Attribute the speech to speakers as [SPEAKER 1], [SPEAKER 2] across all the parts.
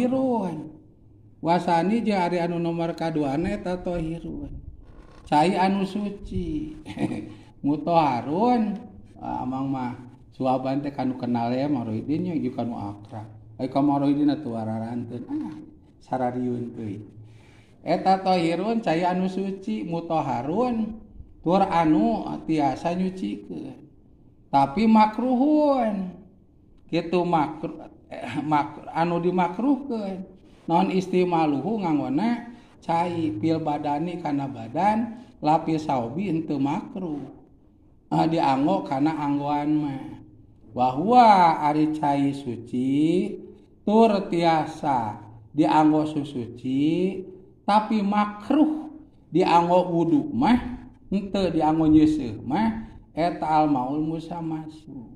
[SPEAKER 1] tohirun. Wasani jeung ari anu nomor kaduana eta tohirun. Cai anu suci. Mutahharun amang mah suaban teh kanu kenal ya Mang Rohidin nya jeung kanu akrab. Ai ka Mang Rohidin atuh araranteun sarariun teuing. Eta tohirun cai anu suci, mutahharun tur anu tiasa nyucikeun. Tapi makruhun. Kitu anu dimakruhkeun. Naon istimaluhu ngangona cai pil badani kana badan lapis saubi henteu makruh. Dianggo kana anggoan mah. Bahwa ari cai suci tur tiasa dianggo susuci tapi makruh dianggo wudu mah henteu dianggo nyeuseuh mah eta almaul musamasu.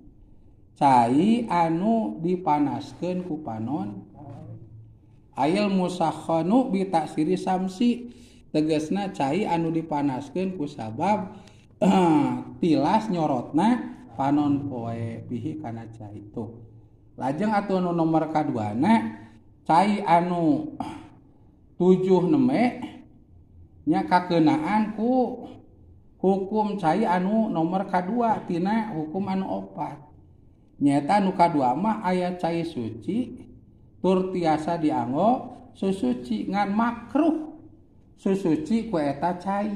[SPEAKER 1] Cai anu dipanaskeun ku panon ail musakhanu bi taksiri samsi tegasna cai anu dipanaskeun ku sabab tilas nyorotna panon poe bihi kana cai itu. Lajeng atuh anu nomor kaduana cai anu 7 neme nya kakeunaan ku hukum cai anu nomor kadua tina hukum anu 4. Nyaeta anu kadua mah aya cai suci tur tiasa dianggo susuci ngan makruh susuci ku eta cai.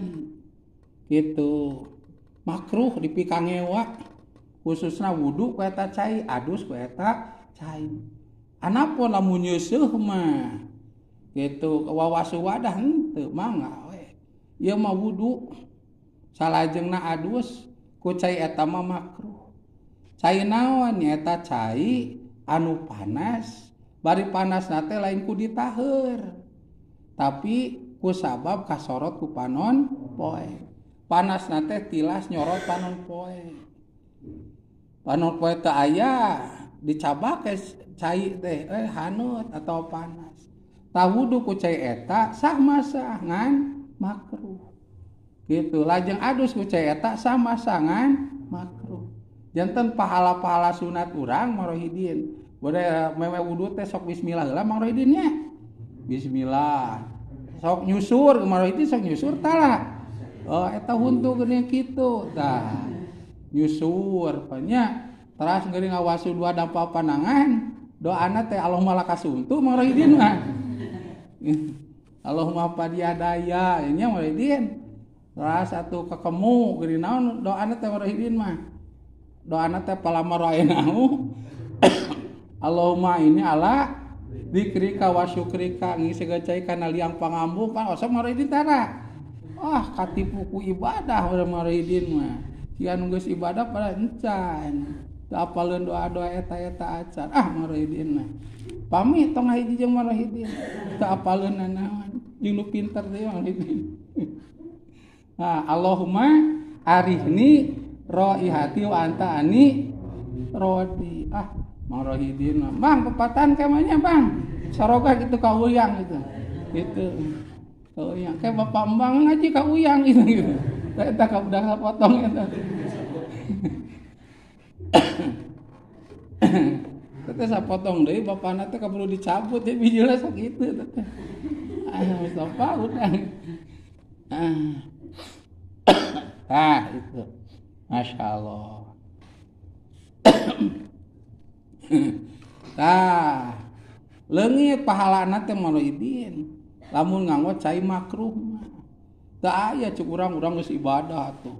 [SPEAKER 1] Gitu. Makruh dipikangewa khususna wudu ku eta cai, adus ku eta cai. Anapun lamun nyeuseuh mah gitu wawasu wadah henteu mangga we. Ieu mah wudu salajengna adus ku cai eta mah makruh. Cai naon nyaeta cai anu panas, bari panasna teh lain ku ditaheur. Tapi ku sabab kasorot ku panon poe. Panasna teh tilas nyorot panon poe. Panon poe teu aya dicabak cai teh haneut atau panas. Tah wudu ku cai eta sah masah ngan makruh. Gitu lajeng adus ku cai eta sah masah ngan makruh. Janten pahala-pahala sunat urang Mang Rohidin. Bade mewe wudu teh sok bismillah heula Mang Rohidin nya. Bismillah. Sok nyusur Mang Rohidin sok nyusur tah. Oh eta huntu geuning kitu tah. Nyusur nya teras geuning ngawasu dua dampa panangan doana teh Allahumma lakasuntu Mang Rohidin mah. Allahumma padiadaya nya Mang Rohidin. Teras atuh kekemu geuning naon doana teh Mang Rohidin mah. Doana teh palama roenahu. Allahumma ini ala dzikrika wa syukrika ngisi cai kana liang pangambu pan osok Mang Rohidin tara. Ah katipu ku ibadah urang Mang Rohidin mah. Sia nu geus ibadah pada encan. Teu apaleun doa-doa eta-eta acan. Ah Mang Rohidin mah. Pamit tong hiji jeung Mang Rohidin. Teu apaleun nanaon. Jeung nu pinter teh Mang Rohidin. Nah, Allahumma arihni roihati wa anta ani rodi. Ah Mang Rohidin mah. Bang pepatan kemanya bang. Saroga gitu ka uyang gitu. Gitu. Kauyang kayak bapak embang ngaji ka uyang gitu gitu. Eta ka udah potong eta. Teh sapotong deui bapana teh perlu dicabut ya bijilna sakitu teh. Ah Mustafa udah. Ah itu. Masya Allah. Tah leungit pahalana teh Mang Rohidin. Lamun nganggo cai makruh mah. Teu aya cek urang-urang geus ibadah atuh.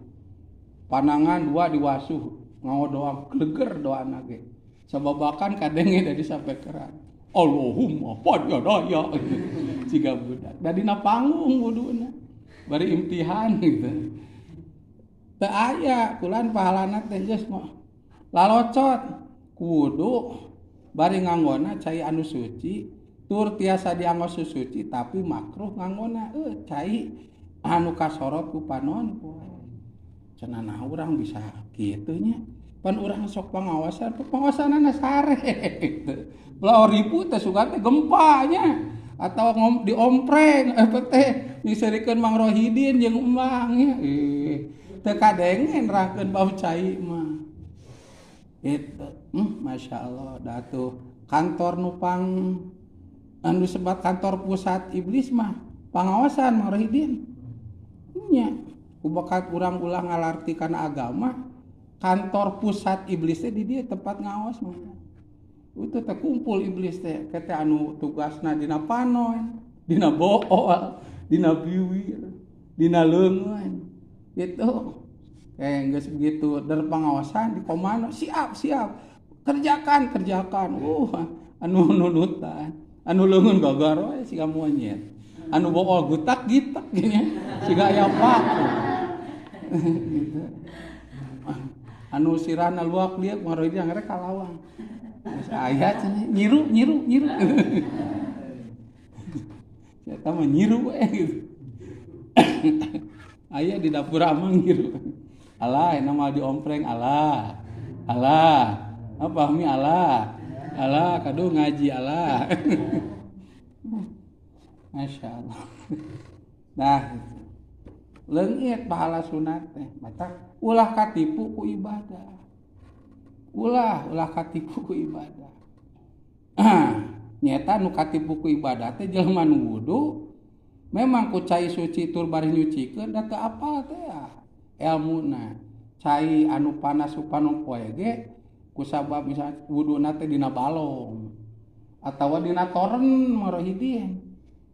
[SPEAKER 1] Panangan dua diwasuh nganggo doa gleger doana ge. Sababakan kadenge dari sapekeran. Allahumma fadiyadaya siga budak. Da dina panggung wuduna. Bari imtihan gitu. Teu aya kulan pahalana teh geus mah. Lalocot wudu bari nganggona cai anu suci tur tiasa dianggo susuci tapi makruh nganggona cai anu kasorot ku panon poe. Cenah nah urang bisa kitu nya. Pan urang sok pangawasan, pangawasanana sare gitu. Belah ribu teh sugan teh gempa nya atau diompreng teh diserikeun Mang Rohidin jeung Emang nya. Teu kadenge nerangkeun bab cai mah. Gitu. Masya Allah, da atuh kantor nupang Anu sebat kantor pusat iblis mah pangawasan Mang Rohidin. Nya ku bakat urang ulah ngalarti kana agama, kantor pusat iblis teh di dieu tempat ngaos mah. Itu teh kumpul iblis teh kete anu tugasna dina panon, dina bool, dina biwir, dina leungeun. Gitu. Geus begitu dari pengawasan di komando siap siap. Kerjakan kerjakan. Anu nunutan, anu leungeun gagar we siga monyet. Anu bool gutak gitak gini siga aya paku. Gitu. Anu sirahna luak liak maroidi angere ka lawang. Geus aya cenah nyiru nyiru nyiru. Eta mah nyiru we gitu. Aya di dapur amang nyiru. Alah eta mah diompreng alah. Alah. Apa mi alah. Alah kadu ngaji alah. Masya Allah. Nah, leungit pahala sunat teh. Mata ulah katipu ku ibadah. Ulah katipu ku ibadah. Nyata nu katipu ku ibadah teh jelema nu wudu memang ku cai suci tur bari nyucikeun da teu apal teh elmuna. Cai anu panas upanu poe ge kusabab misalnya wuduna teh dina balong atawa dina toren marohidin.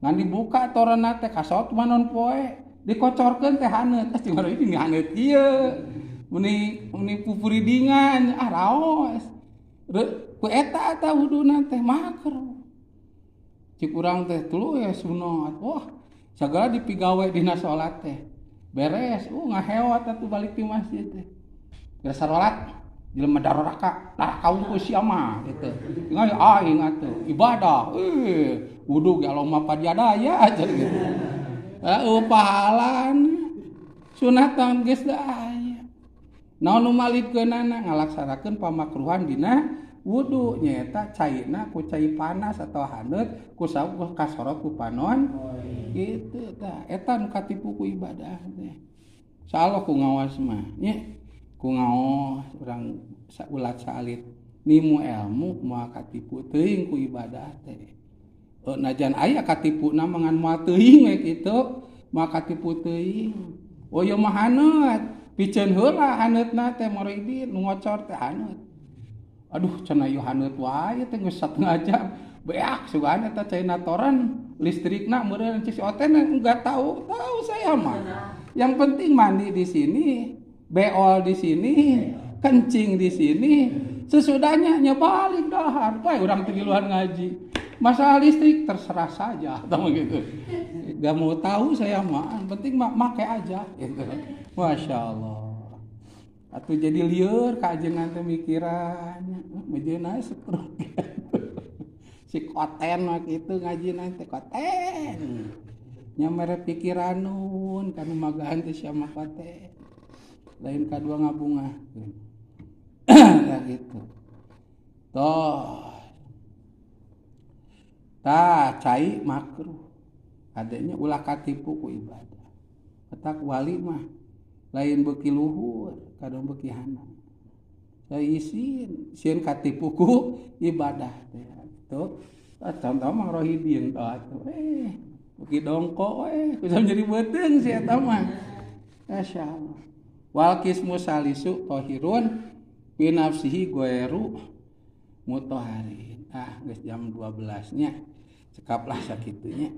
[SPEAKER 1] Ngan dibuka torenna teh kasot manon poe dikocorkeun teh haneut teh marohidin haneut ieu. Muni pupuridingan ah raos. Ku eta eta wuduna teh makruh. Cik urang teh tuluy sunat. Wah, sagala dipigawe dina salat teh. Beres, ngahewat atuh balik ti masjid teh. Geus salat jelema daroraka, neraka unggul sia mah gitu. Ingat aing atuh ibadah, wudu ge Allahumma padiadaya aja gitu. Pahalana sunat geus da aya. Naon nu malitkeunana ngalaksanakeun pamakruhan dina wudu nyaeta caina ku cai panas atau haneut ku sabab kasorot ku panon gitu tah. Eta nu katipu ku ibadah teh. Insyaallah ku ngawas mah nya. Ku ngaos urang saulat saalit nimu ilmu moal katipu teuing ku ibadah teh. Najan aya katipuna mah ngan moal teuing we kitu, moal katipu teuing. Oh ieu mah haneut, piceun heula haneutna teh muridin nu ngocor teh haneut. Aduh cenah ieu haneut wae teh geus satengah jam. Beak sugan eta caina toren listrikna meureun cik si oten enggak tahu, tahu saya mah. Yang penting mandi di sini, beol di sini, kencing di sini, sesudahnya nyebalik dahar, poe urang teh luar ngaji. Masalah listrik terserah saja, atau gitu. Gak mau tahu saya mah, yang penting make aja gitu. Masya Allah. Atau jadi lieur kajengan teh mikirannya, mejeuna stroke. Si koten mah kitu ngaji teh koten. Nya mere pikiranun kanu magahan teh sia mah koten. Lain kadua ngabungah. Nah gitu. Toh. Tah cai makruh. Adanya ulah katipu ku ibadah. Ketak wali mah lain beuki luhur, kadang beuki hana. Saya isin, sieun katipu ku ibadah teh. Tuh, contoh Mang Rohidin toh atuh. Beuki dongko we, kudu jadi beuteung si eta mah. Masyaallah. Wal kismu salisu tohirun fi nafsihi ghairu mutahharin. Ah, geus jam 12 nya. Cekaplah sakitunya.